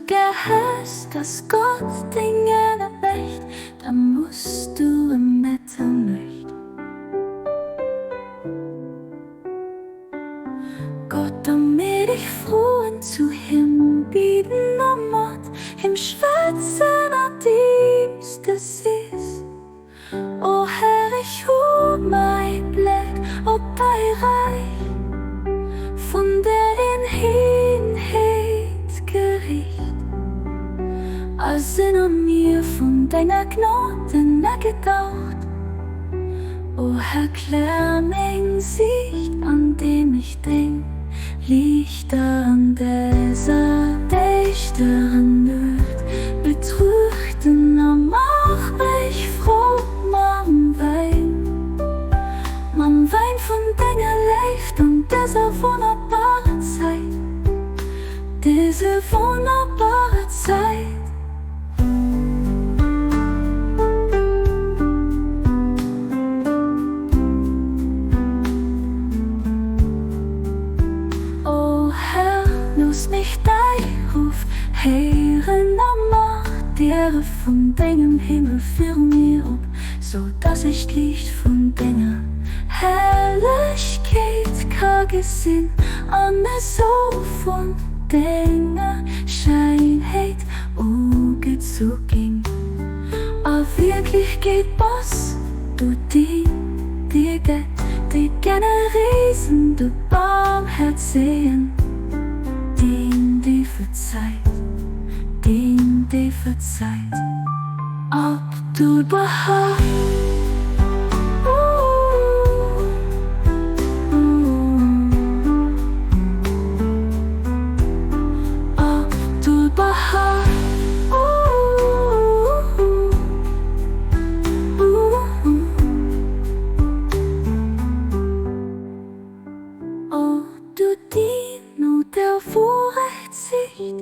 gär häss, dass Gott dingen erwächt, dann musst du em Mitternuecht. Gott, damit ich frohen zu him bieden a mat him schwätzen a tiefste Sis. O Herr, ich hu mäi Bléck op däi Räich, vun der een Eenheet geriicht, a sinn a mir vun denger Gnod ënnergedaucht. O Herr, klär meng Siicht, andeem ich deng Liichter an däser däischteren Nuecht betruchten, a maach mech frou mam Wäin, mam Wäin vun denger Léift an dëser wonnerbarer Zäit, dëse wonnerbarer Zäit. O Herr, looss mech däi Ruff héieren a mach d'Diere vun dengem Himmel viru mir op, sou dass ech d'Liicht vun denger Herrlechkeet ka gesinn an esou vun denger Scheinheet ugezu ginn. A Wierklechkeet bass du déi, déi gett déi gerne Riesen de Barmhäerz sehen, deen dee verzeit, deen dee verzeit. Abdu'l-Bahá. Abdu'l-Bahá. O du deen no der Wurecht sicht,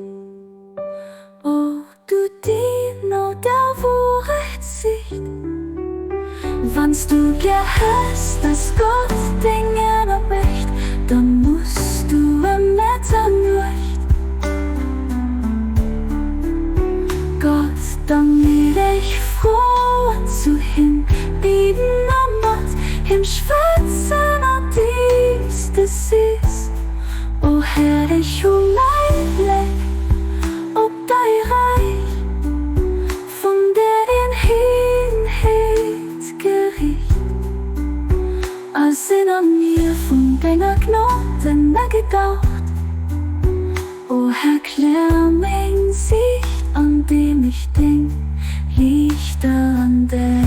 O du deen no der Wurecht sicht, Wann s du gär häss, dass Gott dengen erwächt, da muss du ëm Metternuecht Gott, damit ech froen zu him bieden a mat him schwätzen a tiefste Sis. O Här, ech hu mäi Bléck op däi Räich, vun där een Eenheet geriicht, a sinn a mir vun denger Gnod ënnergedaucht. O Här, klär meng Siicht, andeem ech deng Liichter an däi.